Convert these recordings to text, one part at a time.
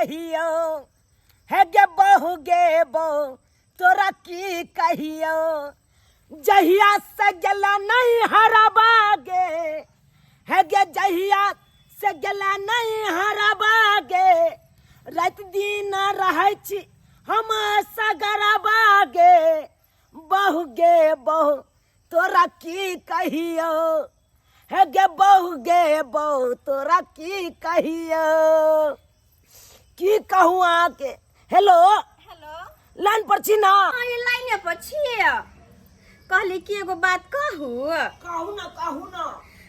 कहियौ हे गे बहु गे बहु तोरा की कहियौ जहिया से गेला नहीं हरबा गे हे गे जहिया से गेला नहीं हरबा गे राति दिन रहै छी हम सगरबा गे बहु गे बहु तोरा की कहियौ हे गे बहु गे बहु तोरा की कहियौ। की कहूँ अहाँके। हेलो हेलो लाइन पर छी ना? हाँ, ये लाइने पर छियै। कहली कि एगो बात कहू। कहू ना, कहू ना।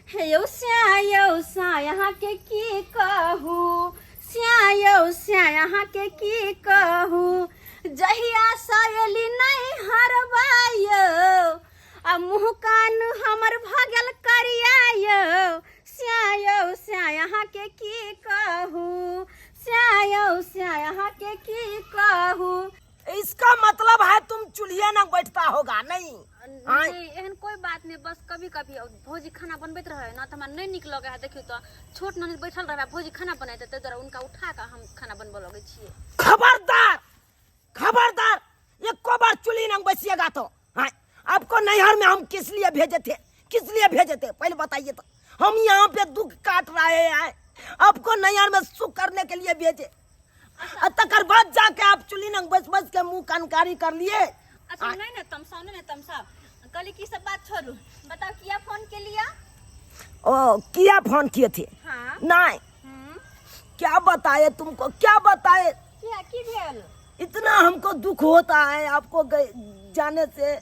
हे यौ श्या, यौ श्या, अहाँके की कहू, श्या यौ श्या, अहाँके की कहू, जहिया सहेली नहीं हरबायौ आ मुँह कान हमर भऽ गेल करिया यौ श्या, यौ श्या, अहाँके की कहू, श्या यौ श्या, अहाँके की कहू। इसका मतलब है तुम चूल्हे ना बैठता होगा नहीं? आँय? नहीं, एहन कोई बात नहीं, बस कभी कभी भौजी खाना बनबैत रहे ना तो हमरा नहीं नीक लगे है। देखियो तो छोट ननद बैठल रहे, भौजी खाना बनाते ताहि दुआरे उनका उठा के हम खाना बनबऽ लगै छियै। खबरदार, खबरदार, एको बार चूल्ही ना बैसिएगा तो। हाँ, आपको नैहर में हम किस लिए भेजे थे, किस लिए भेजे थे पहले बताइए तो। हम यहाँ पे दुख काट रहे हैं, आपको नैहर में सुख करने के लिए भेजे, आ तकर बाद जाके आप चूल्ही नंग बस बस के मुंह कनकारी कर लिए। अच्छा नहीं नहीं तमसाओ, नहीं नहीं तमसाओ, कहली की सब बात छोड़ू, बताओ किया फोन के लिया? ओ किया फोन किए थे? हाँ। नहीं। क्या बताए तुमको, क्या बताए? किया की भेल? इतना हमको दुख होता है आपको जाने से,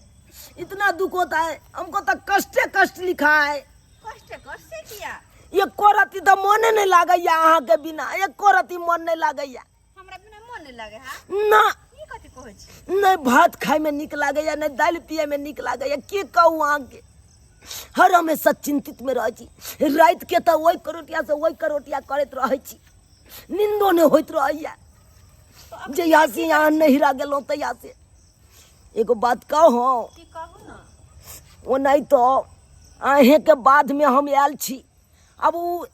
इतना दुख होता है हमको तो कष्टे कष्ट लिखा है। कष्ट कष्ट से किया? एको रति तो मोने नहीं लागैया अहाँ के बिना, एको रति मन नहीं लागैया। हमरा बिना मन नहीं लागे है? ना। ई कथी कहै छी? नहीं भात खाए में निक लागैया, नहीं दालि पिए में निक लागैया, की कहूँ अहाँ के। हर हमेशा चिंतित में रहै छी, राति के तो ओहि करोटिया से ओहि करोटिया करैत रहै छी, निंदो नहीं होइत रहैया। जहिया से यहाँ नहिरा गेलहुँ तहिया से। एगो बात कहूँ? की कहू ना? ओ नहीं तो अहें के बाद में हम आयल छी। अब उ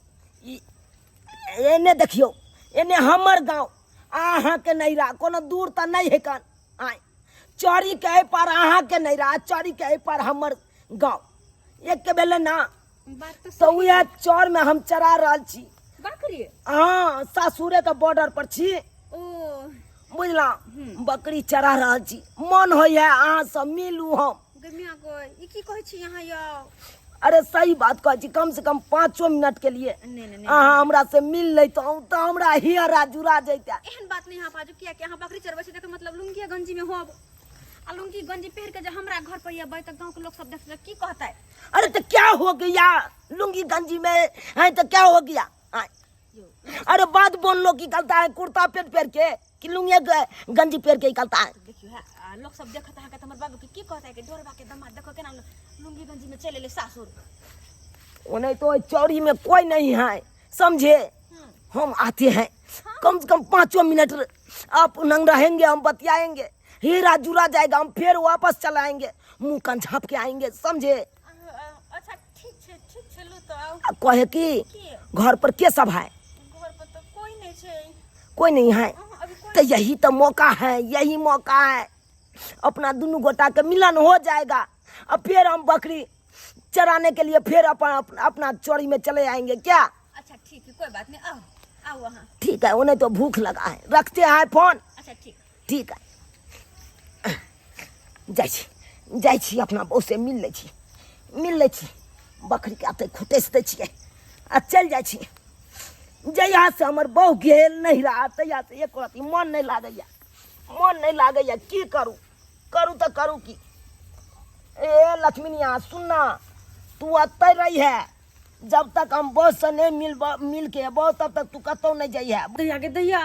एने देखियौ, एने हमर गाँव अहाँ के नैहरा कोनो दूर तऽ नहीं है कान। आय चौरी के एहि पार अहाँ के नैहरा, चौरी के एहि पार हमर गाँव, एक के भेलै ना। बात तो तो सही उएह चौर में हम चरा रहल छी। बकरी? हाँ, सासुरे के बॉर्डर पर छी। ओ बुझला, बकरी चरा रहल छी। मन होइए अहाँ से मिलू हम। गे मियाँ गो, ई की कहै छी अहाँ यौ? अरे सही बात कहै छी, कम से कम 5 मिनट के लिए नहीं, नहीं, नहीं। अहाँ हमरा से मिल लैतहुँ तऽ हमरा हियरा जुड़ा जैते। एहन बात नहीं अहाँ बाजू, किया कि अहाँ बकरी चरबै छी तकर मतलब लुंगी गंजी में होब, आ लुंगी गंजी पहिर के जे हमरा घर पर अबै तऽ गाँव के लोग सब देखतै की कहतै? अरे तो क्या हो गया, लुंगी गंजी में है तो क्या हो गया? हाँ। अरे बात बोल लो की करता है कुर्ता पेंट पहन के कि लुंगी गंजी पहन के निकलता है? देखियो है, आ, लोग सब देखत है हमर बाबू के की कहता है कि डोरबा के दमाद देखो केना लुंगी गंजी में चल एले सासुर। वो नहीं तो चौरी में कोई नहीं है, समझे? हम आते हैं, कम से कम 5 मिनट आप नंग रहेंगे, हम बतियाएंगे, हीरा जुड़ा जाएगा, हम फिर वापस चलाएंगे, मुंह कान झाँप के आएंगे, समझे? अच्छा ठीक छे, ठीक छे, लू तो आओ। आ, कहे कि की? घर पर के सब है? घर पर तो कोई नहीं छे। कोई नहीं है? हाँ, अभी कोई तो यही तो मौका है, यही मौका है, अपना दोनों गोटा के मिलन हो जाएगा। अब फिर हम बकरी चराने के लिए फिर अपना चौरी में चले आएंगे क्या? अच्छा ठीक है, कोई बात नहीं, आओ आओ वहाँ। ठीक है, उन्हें तो भूख लगा है, रखते हैं फोन। अच्छा ठीक। ठीक है, जाइ छी, जाइ छी, अपना बहू से मिल लै छी, मिल लै छी, बकरी के आते खुटैस दै छियै आ चलि जाइ छी। जहिया से हमर बहू गेल नहिरा तहिया से एको रत्ती मन नहि लागैया, मन नहि लागैया, की करू, करू तऽ करू की। ए लक्ष्मीनिया सुन ना, तू अतै रही है जब तक हम बहू से नहीं मिल के अबौ तब तक तू कतौ नहीं जइहे। दैया गे दैया,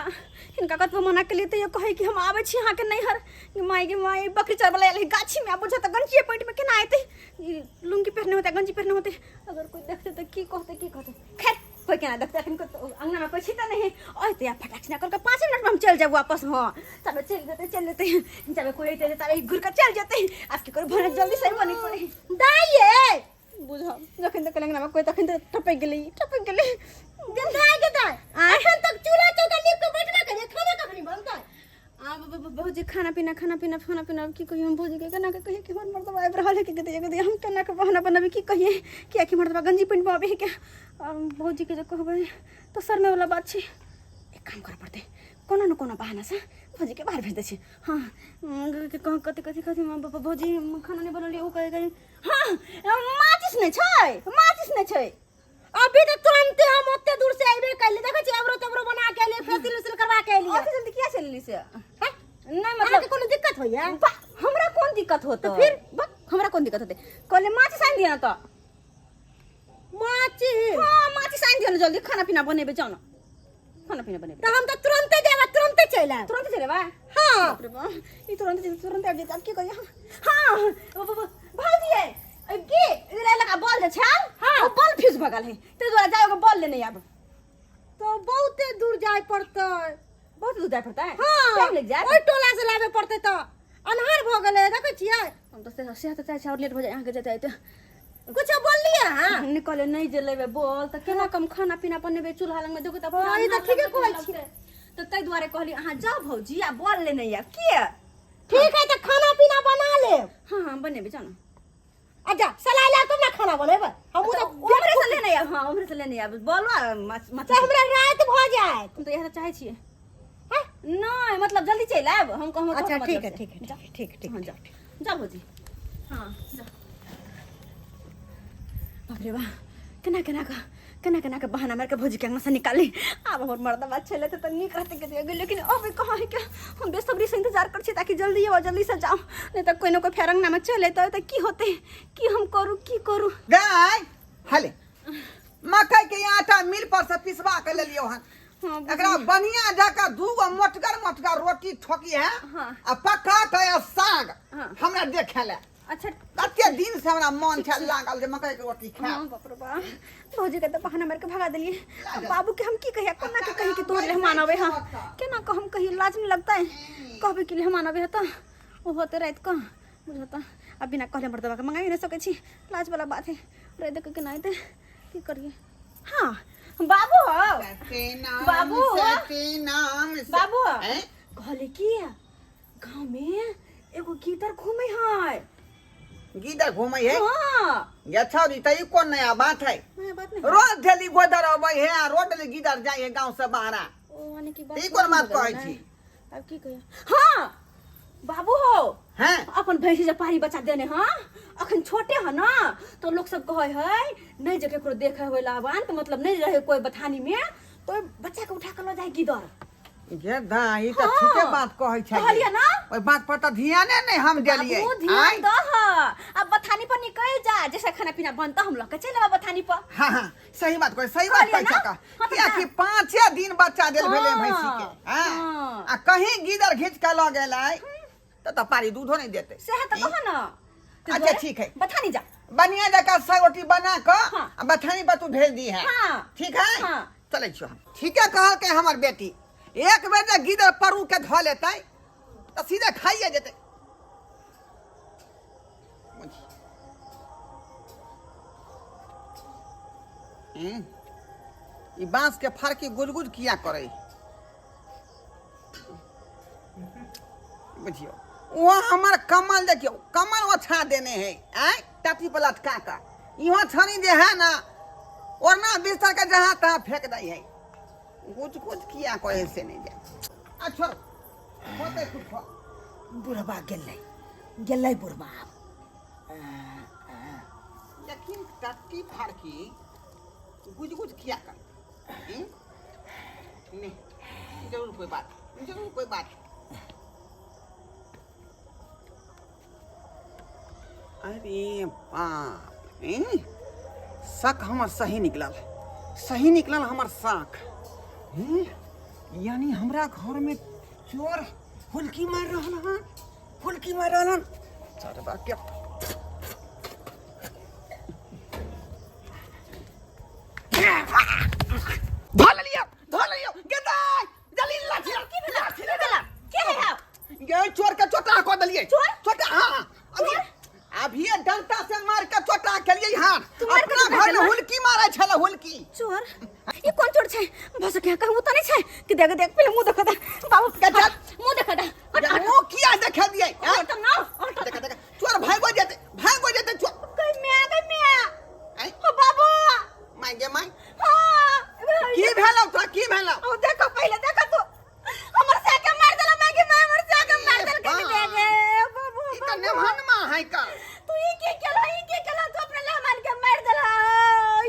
हिनका कतबो मना केलियै तैयो कहै कि हम आबै छी अहाँके नैहर। गे माय गे माय, बकरी चरबै लए एलै गाछी में, आब बुझत तऽ गंजिए पैंट में केना एतै? ई लुंगी पहिरने होतै, गंजी पहिरने होतै, अगर कोई देखतै तऽ की कहतै, की कहतै? खैर कोई केना देखतै, अखन कतौ अंगना में कोई छी तऽ नहीं। अयतै आ फटाक सिना करके 5 मिनट में हम चलि जायब वापस। हाँ तबे चलि जेतै, चलि जेतै, जबे कोई अयतै तबे घुरि कऽ चलि जेतै। आब की करू, भने जल्दी से बनै पड़ै। दाइ ये बुझल, जखन तक अंगना में कोई तखन तक टपकि गेलै, टपकि गेलै। गे दाइ, गे दाइ, अखन तक चूल्हा चौका नीप के बैठबे करियै, पीना खाना पीना खाना पीना अब की कहिए हम भौजी के केना के कहिए कि हमर मर्दबा आबि रहल है कि गदे गदे हम केना के बहाना बनाबी की कहिए कियाकि मर्दबा गंजी पेंट में आबे है के आ भौजी के जे कहबै तऽ शर्मे वाला बात छै एक काम करऽ पड़तै कोनो ने कोनो बहाना से भौजी के बाहर भेज दै छी हाँ कथी कथी कथी भौजी खाना नहि बनलियै ओ कहै कहै हाँ माचिस नहि छै माचिस नहि छै अभी तो तुरंते हम ओते दूर से आइबे कैले देखै छी अबरो तबरो बना के एलियै फेसियल उसियल करवा के एलियै ओते जल्दी किया चलली से हैं? नहीं अहाँके मतलब कोनो दिक्कत होइया बा, हमरा कोन दिक्कत होत तो फिर? बा, हमरा कोन दिक्कत होते कहले माचिस आनि दिया ना तो माचिस हाँ माचिस आनि दिया ना जल्दी खाना पीना बनेबे जाओ ना खाना पीना बनेबे तो हम तो तुरंते जाएब तुरंते चलि आयब तुरंत चले बा हाँ बाप रे बा ई तुरंत चले तुरंत आबि जेतै आब की करियै हम हाँ भौजी ये की इधर लगा बॉल जे छै हाँ। ओ बॉल फ्यूज भऽ गेल है ताहि दुआरे जाय ओकर बॉल लेने आब तो बहुते दूर जाय पड़तै बहुत दूर जाय पड़तै हाँ टाइम लागि जायत ओहि टोला से लाबे पड़तै तऽ अन्हार भऽ गेलै देखै छियै हम तऽ सेह तऽ चाहै छी आओर लेट भऽ जाय अहाँके जाइत जाइत कुछो बोललियै अहाँ निकले नहि जे लेबै बोल तऽ केना कम खाना पीना बनेबै चूल्हा लगमे देखू तऽ हाँ, ई तऽ ठीके कहै छियै। तऽ ताहि दुआरे कहली अहाँ जाउ भौजी आ बोल लेने आयब किया ठीक है तऽ खाना पीना बना लेब हाँ हाँ बनेबै जाउ ने अच्छा सलाह ला तब ना खाना बनेबै हमहूँ तऽ तऽ उम्हरे से लेने आयब हाँ उम्हरे से लेने आयब बोलो माछ माछ तऽ हमरा राति भऽ जायत हम तऽ इएह तऽ चाहै छियै हैं? नहि मतलब जल्दी चलि आयब हम कहब अच्छा ठीक है ठीक है ठीक ठीक ठीक हाँ जाओ जाओ भौजी हाँ जाओ बाप रे बा केना केना का केना केना के बहाना मार के भौजी के अंगना से निकाली आब हमर मर्दबा छलै तऽ नीक रहतै के दिया लेकिन अब कहाँ है के हम बेसब्री से इंतजार कर छी ताकि जल्दी आओ जल्दी से जाओ नहीं तऽ कोई ना कोई फेर अंगना में चले तऽ की होते की हम करू की करू गाय हले मकई के आटा मिल पर से पिसवा के लेलियो हन हाँ, एकरा बढ़िया जकाँ दूगो मोटगर मोटगर रोटी ठोकी है हाँ। आ पका के आ साग हाँ। हमरा देखे ले अच्छा कते दिन से हमरा मन छल लागल जे मकई के रोटी खायब हाँ बाप रे बाप भौजी के तऽ बहाना मार के भगा देलिए अब बाबू के हम की कहिया कोना के कही कि तोहर मेहमान आवे हाँ केना के हम कही लाज नहीं लगता है कहबे कि मेहमान आवे है तो ओ होते रात को बुझता अब बिना कहले मर्दबा के मंगाई नहीं सकै छी लाज वाला बात है रात के केना हेतै की करिए हाँ बाबू हो सत्यनाम, बाबू। सत्यनाम, सत्य- बाबू हैं? कहले की गांव में एगो गीदड़ घूमे है गीदड़ घूमै है हाँ ये छौरी तऽ ई कोन नया बात है नया बात नहीं रोज डेली गोदर अबै है आ रोज डेली गीदड़ जाइ है गांव से बाहरा ओ यानी कि बात ई कोन बात कहै छी? अब की कहियो हाँ बाबू हो हैं अपन भैंसी जे पारी बच्चा देने हाँ अखन छोटे है ना तो लोग सब कहै है नहीं जे केकरो देखे होय लाबान तो मतलब नहीं रहे कोई बथानी में तो बच्चा के उठा के ल जाए गिदर गे दा ई तऽ हाँ। ठीके बात कहै छै कहलियै ना? ओहि बात पर तऽ ध्याने नहि हम देलियै बाबू ध्यान आँय? दह अब बथानी पर निकल जा जैसे खाना पीना बनता हम लोग के चल आबा बथानी पर हाँ हाँ सही बात कहै सही बात कहलियै कहै ना? छै हाँ तऽ कियाकि ना। पाँचे दिन बच्चा देल भेलै हाँ, भैंसी के हाँ हाँ। आ कहीं गीदड़ घीच के लऽ गेलै तऽ तऽ पारी दूधो नहि देतै सेह तऽ कह ना तो अच्छा, दुआरे ठीक है। बथानी जा बढ़िया जकाँ सब रोटी बना कऽ हाँ। आ बथानी पर तू भेज दी है हाँ। ठीक है हाँ। चलै छियौ हम ठीके कहलकै हमर बेटी एक बेर जे गीदड़ परू के धऽ लेतै तऽ सीधे खाइए जेतै हम्म, ई बांस के फड़की गुजगुज किया करै बुझियौ वहाँ हमर कमल देखियौ कमल ओछा देने है आँय टाटी पर लटका कऽ इहाँ छनी जे है ना ओढ़ना बिस्तर के जहाँ तहाँ फेंक दै है कुछ कुछ किया कहे से नहीं जाए आ छोड़ होते कुछ बुढ़बा गेलै गेलै बुढ़बा आब लेकिन टट्टी फाड़की गुज गुज किया कर नहीं जरूर कोई बात जरूर कोई बात अरे बाप रे शक हमर सही निकलल सही निकलल हमर शक हम्म? यानी हमरा घर में चोर हुलकी मार रहल हन हुलकी मार रहल हन चरबा के धऽ लेलियौ धऽ लेलियौ गेदाय जल्दी लाठी की भेला लाठी की भेला के है आप गे चोर के चोटा कऽ देलियै चोर? चोटा हाँ हाँ अभी अभी डंटा से मार के चोटा केलियै हाथ तू मार के अपना चोटा घर में केलह? हुलकी मारै छलै हुलकी चोर ई कोन चोर छै भऽ सकै कहूँ तऽ नहि छै कि देख देख पहिले मुँह देखऽ दे बाबू चल। मुँह देखऽ दे हट हट हट मुँह किया देखेलियै आँय? हट ना हट। देखा देखा, चोर भागो जेतै, भागो जेतै चोर। गई मैं, गई मैं। आँय? ओ बाबू। माय गे my. हाँ। की भेलौ तोरा, की भेलौ? ओ देखो, पहले देखो तू, हमर से के मार देला। मैं के मार, हमर से के मार देल के दे गे बाबू। ई तऽ नेमहन माँ है का। तू ई की केला, ई की केला? तू अपने लहमान के मार देला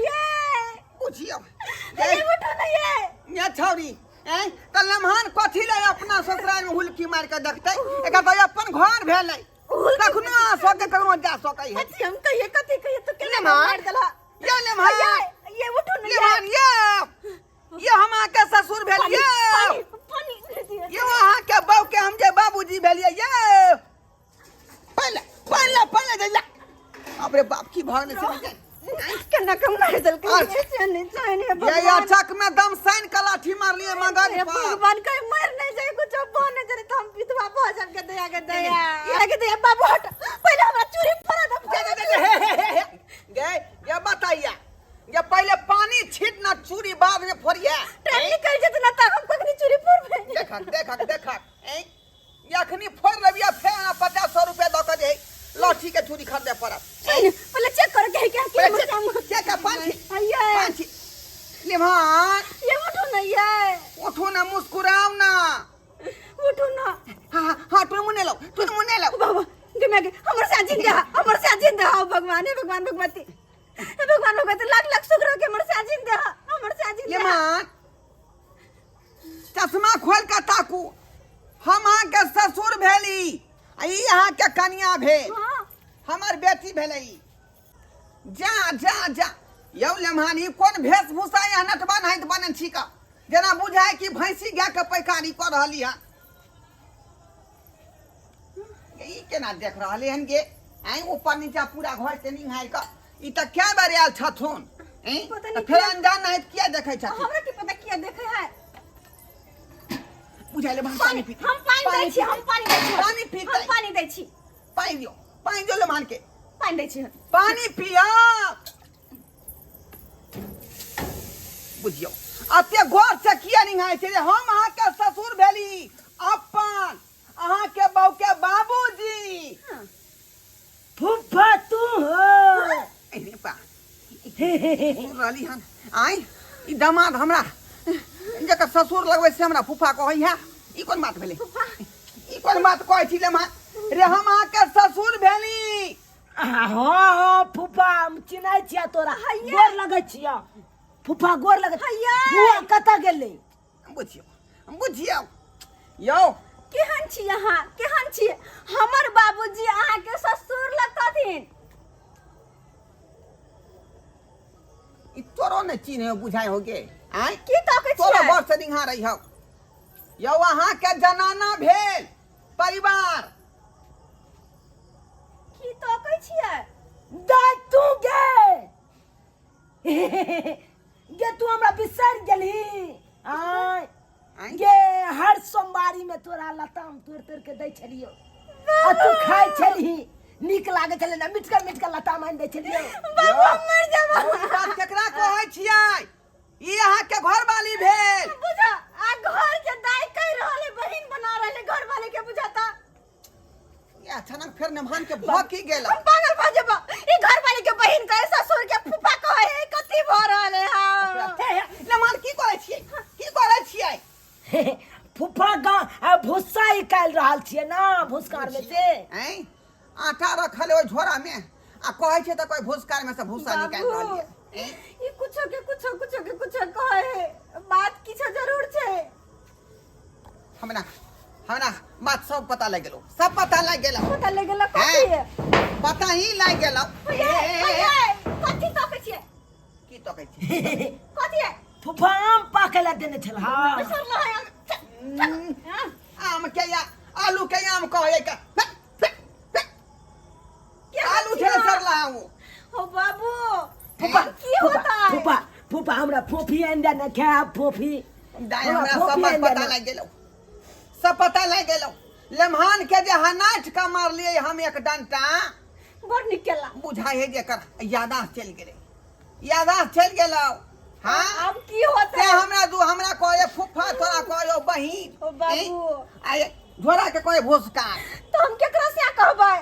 ये। बुझियौ। ये उठो ना ये। ये छौरी ऐं तऽ लम्हान कथी लए अपना ससुराल में हुलकी मारि कऽ देखतै? एकर तऽ अपन घर भेलै, कखनो आ सकै, कखनो जा सकै है। कथी हम कहिए, कथी कहिए? तू केना लम्हान। मार देला? ये लम्हान। ये उठो ना ये। लम्हान, ये हम अहाँके ससुर भेलियै। पानी पानी। ये अहाँके बहू के हम जे बाबूजी भेलियै। ये पहिले पहिले पहिले जइला। बाप रे बाप, की भऽ गेलै से? केना के मार देलकै? अच्छा। से नहीं जाने। ये भगवान। अचक में दम साइन के लाठी मारलियै मगज हे पर। भगवान, कहीं मर नहीं जाए, कुछ बन नहीं जाए तो हम विधवा भऽ जाब के दया, के दया, के दया। बाबू हट, पहले हमरा चूड़ी फोड़ा दे। दे दे दे, हे हे हे हे गे, ये बताइए, ये पहले पानी छीट ना, चूड़ी बाद में फोड़िए। टाइम निकल जेत ना त हम कखनी चूड़ी फोड़बै? देखक देखक देखक, ऐं अखनी फोड़ लेबिया, फेर 50 सौ रुपया दऽ के जे लाठी के चूड़ी खरीदे पड़त। सुन, पहले चेक कर के क्या के पहले चेक चेक कर, पाँच ये। पाँच निभान। ये उठो ना ये। उठो ना, मुस्कुराओ ना। उठो ना। हाँ हाँ हाँ, तुम मुने लो, तुम मुने लो। बाबा गे मैं गे, हमर से जिंदा, हमर से जिंदा हो भगवान, हे भगवान भगवती, हे भगवान भगवती, लाख लाख शुक्र हो के हमर से जिंदा, हमर से जिंदा। निभान, चश्मा खोल के ताकू, हम अहाँके ससुर भेली आ ई अहाँके कनिया भेल। हां। हमर बेटी भेलै ई। जा जा जा यौ लेमहान, ई कोन वेशभूषा यहाँ नटबा नहाइत बनल छी का, जेना बुझाय कि भैंसी गाय के पैकारी कऽ रहली हन। ई केना देख रहली हन गे? आइ ऊपर नीचा पूरा घर के निहारि कऽ ई तऽ कै बेर आयल छथुन? ऐं? पता तऽ नहि। फेर अनजान नाहित किया देखै छथिन? हमरा की पता किया देखे है। बुझाइले भान। पानी पानी पी। हम पानी दै छी, हम पानी दै छी। पानी पीतै। हम पानी दै छी। पानि दियौ, पानि दियौ लेमान के। पानी दै छी। पानी पिया। बुझियौ, अते गौर से किया निहाय छै जे हम अहाँके ससुर भेली, अपन अहाँके बहू के बाबूजी। फूफा तू हो? अरे बा, सुन रहली हन। आइ ई दामाद हमरा जकर ससुर लगबै से हमरा फूफा कहै है, ई कोन बात भेलै? ई कोन बात कहै छी लेमा रे? हम अहाँके ससुर भेली। हाँ हाँ फूफा, हम चिन्है छियै तोरा। गोर लगै छियै फूफा, गोर लगै। हैया। बुआ कतऽ गेलै? बुझियौ बुझियौ यौ। केहन छी अहाँ, केहन छी? हमर बाबूजी अहाँके ससुर लगतथिन। ई तोरो ने चिन्ह बुझाइ हो गे? आँय? की तकै तोरो छियै? बड़ से निहार रही हौ। यौ, अहाँके जनाना भेल परिवार। की तकै छियै? दाय तू गे गे, तू हमरा बिसरि गेलही? आँय? आँय? गे, हर सोमवारी में तोरा लताम तोड़ तोड़ के दै छलियो आ तू खाइ छलही, नीक लागै छलै ने? मिठका मिठका लताम आनि दै छलियो। बाबू, हम मर जाब। यौ, ई बात केकरा कहै छियै? ई अहाँके घरवाली भेल। बुझा, आ घर के दाई कह रहल है, बहिन बना रहल है घर वाले के, बुझाता। ये अचानक फेर नेमान के भऽ की गेल? हम पागल भऽ जेब। ई घर वाले के बहिन कहे, ससुर के फूफा कहे है, कथी भऽ रहल है? हाँ। नेमान, की करै छियै, की करै छियै? फूफा, गाँव आ भुस्सा निकालि रहल छियै ना भुस्कार में से। ऐं, आटा रखल है ओहि झोरा में आ कहै छै तऽ कोइ भुसकार में से भूसा निकालि रहल बाबू, ये। ऐं? ई कुछो के कुछो, कुछो के कुछो कहे है, बात किछो जरूर छै। हमरा हमरा बात सब पता लागि गेलौ, सब पता लागि गेलौ। पता लग गेल कथी? हैं? पता ही लागि गेलौ। भैया, भैया, कथी तकै छियै? की तकै छी? कथी है? फूफा, आम पाकै लए देने छल। हाँ। बिसरल है हम। चल, चल, हाँ। आम के या आलू के आम कहै के? फे, फे, फे। क्या आलू छियै? छेले सरला ओ। हो बाबू, फूफा, की होता है? फूफा, फूफा, हमरा फोफी आनि दे ने, खायब फोफी। दाइ, हमरा हमरा सब फोफी बात आनि दे पता ने। लागि गेलौ, सब पता लागि गेलौ। लेमहान के जे हनाठ के मारलियै हम एक डंटा। बड़ नीक केला। बुझाइ है जे एकर यादाश्त चलि गेलै, यादाश्त चलि गेलौ। हाँ। अब की होता ते है? हमरा दू हमरा कहै फूफा, तोरा कहै बहिन। ओ बाबू। आय झोरा के कोई भोसकार। तो हम केकरा से कहबै?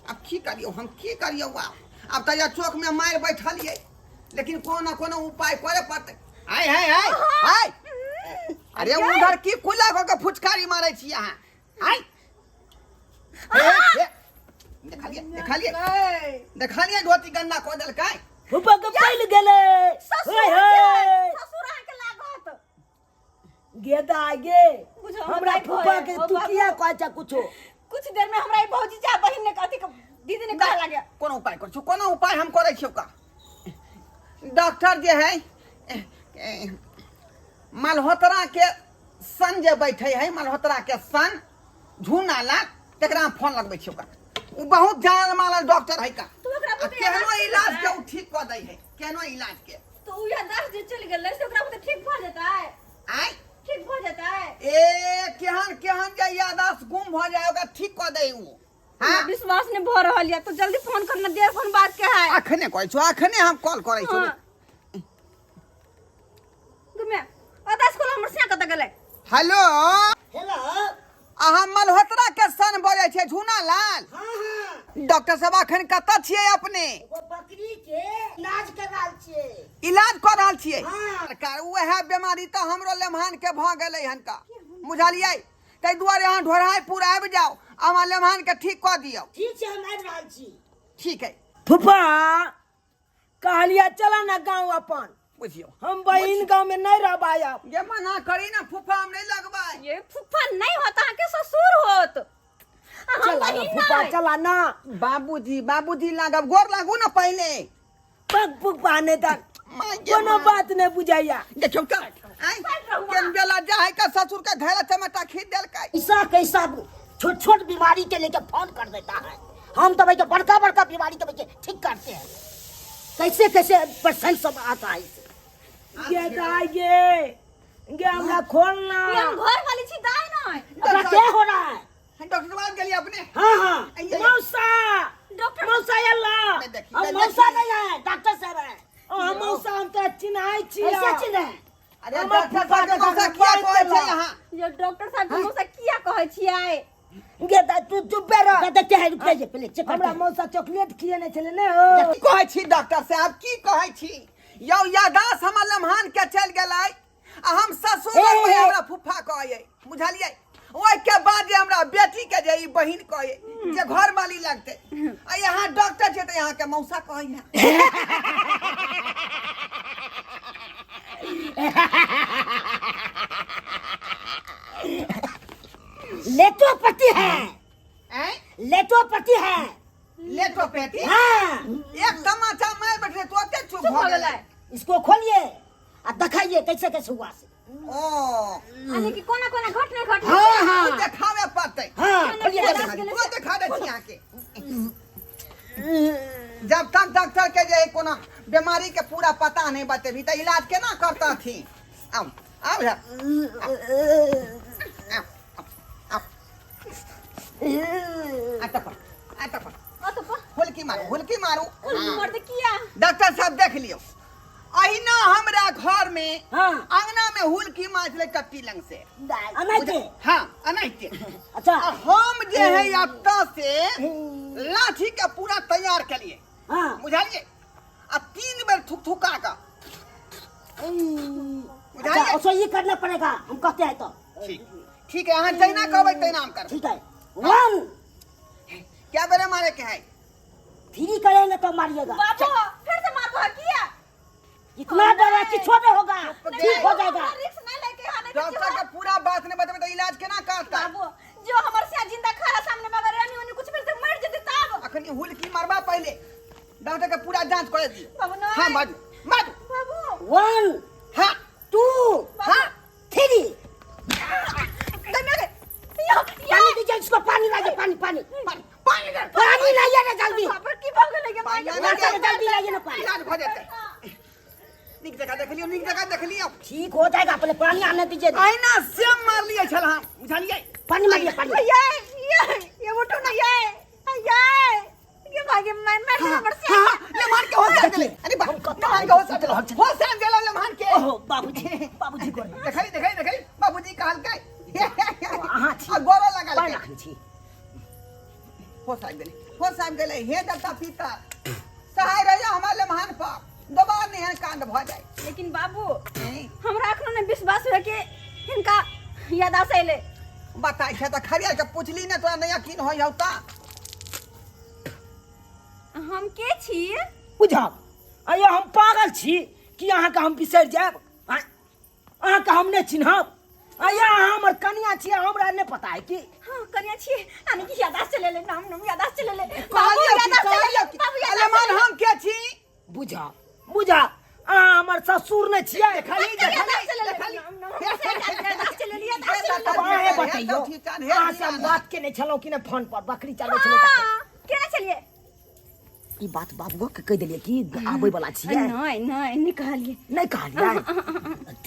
अब की करियो, हम की करियो बाप? अब तऽ चौक में मारि बैठलियै, लेकिन कोनो ना कोनो उपाय करे पड़तै। आय हाय हाय हाय, अरे उधर की खुला कऽ के फुचकारी मारै छी अहाँ? आय हे, हे, देखलियै देखलियै देखलियै, धोती गन्दा कऽ देलकै। फूफा के फैल गेलै। ससुर ओए के हे। ससुर अहाँके लागत। गेदा गे। बुझो, हमरा हमरा फूफा के ओ तू बाबू। किया कहै छ कुछो? कुछ देर में हमरा ई भौजी जा बहिन ने कथी के दीदी ने कहे लागे। कोनो उपाय कर छौ, कोनो उपाय हम करै छियौ का। डॉक्टर जे है मल्होत्रा के सन जे बैठे है, मल्होत्रा के सन झूना ला, तकरा हम फोन लगबै छियौ का। ओ बहुत जानल मानल डॉक्टर है का। तू ओकरा आ बुते केहनो इलाज के ओ ठीक कऽ दै है, केहनो इलाज के। तो उ याददाश्त जे चलि गेलै से ओकरा बुते ठीक भऽ जेतै? आय ठीक भऽ जेतै? ए केहन केहन जे याददाश्त गुम भऽ जाय ओकरा ठीक कऽ दै ओ। हाँ विश्वास नहीं भऽ रहल या, तो जल्दी फोन करना, देर फोन बात के है। अखने कहै छौ, अखने हम कॉल करै छौ। हाँ। घुमे अदास खोला, हमर सिया कतऽ गेलै? हेलो। हेलो। अहाँ मल्होत्रा के सन बजै छै, झूना लाल? हाँ हाँ। डॉक्टर साहब, अखन कतऽ छियै अपने? एगो बकरी के इलाज कर रहल छियै। इलाज कऽ रहल छियै? हाँ। सरकार उएह बीमारी तऽ हमरो लेमहान के भऽ गेलै हन का, बुझलियै? ताहि दुआरे अहाँ ढोढ़ाइपुर आबि जाउ, अहाँ लेमहान के ठीक कऽ दियौ। ठीक छै, हम आबि रहल छी। ठीक है। फूफा कहलिया चला ना गाँव अपन। बुझियौ, हम बहिन गाँव में नहीं रहबा आब। ये मना करी ना फूफा, हम नहीं लगबै। ये फूफा नहीं होत, अहाँके ससुर होत। अहाँ चला ना बहिन फूफा। नहि। चला ना। बाबूजी, बाबूजी लागब, गोर लागू ना पहिले। पग फूफा नहीं तऽ माय गे कोनो माय। बात नहीं बुझाइया। देखियौ तऽ आँय, केन बेला जा है का ससुर के धैला चमेटा खींच देलकै। ऐसा कैसा छोट छोट बीमारी के लेके फोन कर देता है। हम तो भाई बड़का बड़का बीमारी के बच्चे ठीक करते हैं। कैसे कैसे पेशेंट सब आता है। ये दाई ये ये हमरा खोलना। ये हम घर वाली छी दाई नहीं। अपना क्या हो रहा है? डॉक्टर साहब गेलिए अपने? हाँ हाँ। आइए। मौसा। डॉक्टर मौसा अल्लाह। मैं देखी, हम मैं मौसा देखी। नहीं है, डॉक्टर साहब है। ओ हम मौसा, हम तो चिन्हाई छी। कैसे चिन्है? अरे हमर डॉक्टर फूफा साहब के के मौसा घर किया बांधि कहै छै देलक। अहाँ? ये डॉक्टर साहब के मौसा किया कहै छियै? गे दाई, तू चुप रह। देखते हैं, रुक जाइए, पहले चेक करते हमरा हैं। मौसा चॉकलेट खिएने छलै ने हो। की कहै छी डॉक्टर साहब, की कहै छी यौ? यादाश्त हमर लम्हान के चलि गेलै आ हम ससुर ए, लग ए, हमरा फूफा कहै, बुझलियै? ओहिके बाद जे हमरा बेटी के जे ई बहिन कहै जे घर वाली लगतै, आ यहाँ डॉक्टर छै तऽ यहाँ के मौसा कहै है। लेटोपति है। आँय? लेटोपति है। लेटोपैथी? हाँ। एक तमाचा मारि बैठले तो ओते चुप भऽ गेलै। इसको खोलिए आ दिखाइए कैसे कैसे हुआ से। ओ यानी कि कोना कोना घटना घटना। हाँ हाँ। ओ देखाबे पड़तै। हाँ, खोलिए। देखा देखा दे, ओ देखा दै छी अहाँके। जब तक डॉक्टर के जे कोनो बीमारी के पूरा पता नहीं बतेबी तऽ इलाज केना करतथिन? आउ आउ इधर। आउ आउ आ तक आ तक। ओ तो हुलकी मारू, हुलकी मारू। उल्लू मर्द किया? डॉक्टर साहब, देख लियौ, अहिना हमरा घर में हाँ। अंगना में हुलकी मारले टट्टी लंग से। अनाइते? हाँ, अनाइते। अच्छा। आ हम जे है एतऽ से लाठी के पूरा तैयार केलिए। हाँ। बुझलिए? आ 3 बेर थुकथुका कऽ। अच्छा। बुझलिए? ऐसा ही करना पड़ेगा, हम कहते हैं तो। ठीक ठीक है, अहाँ जहिना कहबै तहिना हम करबै। ठीक है, 1। क्या बेरे मारे के है? 3 करेंगे तो मारिएगा। बाबू, फिर से मारबो किया? इतना डर है कि छोटे होगा, ठीक हो जाएगा। रिस्क नहीं लेके हाँ नहीं तो डॉक्टर के पूरा बात नहीं बतेबै तऽ इलाज केना करतै? बाबू, जो हमर से जिंदा खारा सामने में अगर एनी ओनी कुछ भेल तऽ मर जेतै तब। अखनी हुलकी मारबा पहिले डॉक्टर के पूरा जांच करे दी। बाबू नहीं। हाँ, मारू मारू। बाबू। 1 हाँ। 2 हाँ। 3। यो पानी दीजिए इसको, पानी लाइए, पानी पानी। पानी पानी दे। पानी लाइए ना जल्दी। बाप रे, की भऽ गेलै गे माय? पानी डॉक्टर, जल्दी लाइए ना पानी। इलाज भऽ जेतै। नीक जगह देख लियौ, नीक जगह देख लियौ। ठीक हो जाएगा, पहले पानी आने दीजिए। अहिना सेम मारलियै छल हम, बुझलियै? पानी मारिए, पानी। ये ये ये उठो ना, ये ये ये भागे मैं मैं हमर से। हाँ, लेमान के होश आ गेलै। अरे बा, लेमान के होश आ गेलै, होश आ गेलै लेमान के। ओहो बाबूजी, बाबूजी को देखै देखै देखै, बाबूजी कहलकै। गेलै। हे देवता पितर, सहाय रहियो हमर लेमहान पर, दोबारा नहि एहन कांड भऽ जाय। लेकिन बाबू, हैं? हमरा एखनो नहि विश्वास हुए कि हिनका यादाश्त अयलै। बताइ छै तऽ खरिया के पुछली ने, तोरा नहि यकीन होइ हौ तऽ। हम के छी? बुझब अयो, हम पागल छी कि अहाँके हम बिसरि जायब? आँय? अहाँके हम नहि चिन्हब? अया, अहाँ हमर कनिया छियै, हमरा नहि पता है कि? हाँ, कनिया छियै, यानी कि यादाश्त चले ले, नाम नाम यादाश्त चले ले बाबू। कहलियौ कि यादाश्त चले ले। कहलियौ कि बाबू, यादाश्त अलेमान चले ले। हम के छी? बुझा बुझा, अहाँ हमर ससुर नहि छियै? देखली। यादाश्त चले ले। देखली। नाम नाम यादाश्त चले ले, यादाश्त चले ले। तब अहें बतैयौ, अहाँ से हम बात केने छलहुँ कि नहि फोन पर, बकरी चलबै छलै तखन? हाँ, केना चलिए? ई बात बाबुओ के कहि देलियै कि आबै वाला छियै? नहीं नहीं, नहीं कहलिए। नहि कहलियै?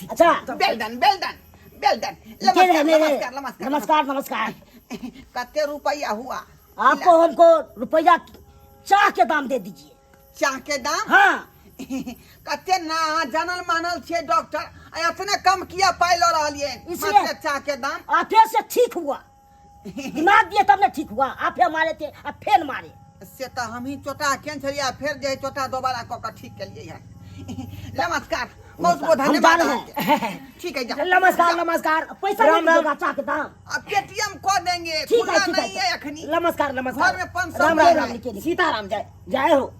अच्छा। Well done, well done, well done. के रहे मेरे? नमस्कार, नमस्कार। नमस्कार, नमस्कार। कते रुपया हुआ? आपको हमको रुपया चाह के दाम दे दीजिए। चाह के दाम? हाँ। कते ना अहाँ जानल मानल छियै डॉक्टर, आ एतने कम किया पाइ लऽ रहलियै? इसलिए- मात्र चाह के दाम? आपे से ठीक हुआ, दिमाग दिए तब ना ठीक हुआ। आप ही मारे थे, अब फेल मारे। से तऽ हमही चोटा केने छलियै, आ फेर जे है चोटा दोबारा कऽ कऽ ठीक केलियै हन। नमस्कार, बहुत बहुत हम जा धन्यवाद रहे अहाँके। हैं। ठीक है, जाओ। नमस्कार, नमस्कार। पैसा राम नहीं राम। दीजिएगा, चाह के दाम। अब पेटीएम कऽ देंगे। ठीक है। खुला ठीक नहीं है है। अखनी। नमस्कार, नमस्कार। घर में 500 राम राम। रुपया राम है। लिखिए। सीताराम, जय जय हो।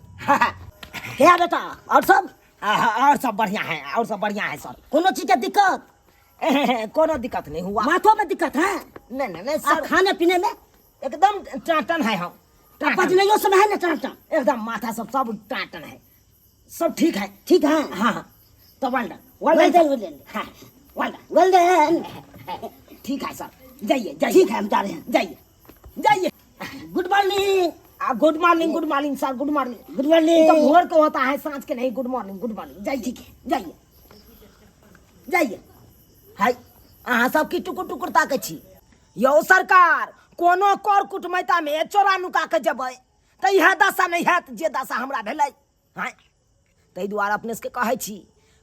क्या बेटा, और सब? और सब बढ़िया है, और सब बढ़िया है सर। कोनो चीज के दिक्कत? कोनो दिक्कत नहीं हुआ। माथों में दिक्कत है? नहीं नहीं नहीं आ सर। खाने पीने में? एकदम टाटन है हम। पचनैयो सब है ना टाटा? एकदम माथा सब सब टाटन है, सब ठीक है। ठीक है। हाँ हाँ, तो well done. Well done, well done. हाँ, वेल डन। वेल डन। ठीक है सर, जाइए जाइए। ठीक है, हम जा रहे हैं। जाइए जाइए। Good morning. Good morning, good morning sir, good morning. Good morning. तो भोर को होता है, सांझ के नहीं। Good morning, good morning. जाइए, ठीक है, जाइए जाइए। हाय, अहाँ सब की टुकुर टुकुर ताकै छी यौ सरकार? कोनो कर कुटमैतामे चोरा नुका के जेबै तऽ इएह दशा नहि हैत जे दशा हमरा भेलै। हाँ, ताहि दुआरे अपने सबके कहै छी,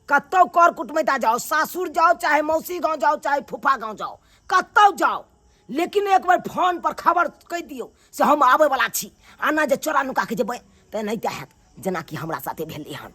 कतहु कर कुटमैता जाउ, सासुर जाउ, चाहे मौसी गाँव जाउ, चाहे फूफा गाँव जाउ, कतहु जाउ, लेकिन एक बेर फोन पर खबर कहि दियौ से हम आबै वला छी। आना जे चोरा नुका के जेबै तऽ एनाहिते हैत जेनाकि हमरा साथे भेलै हन।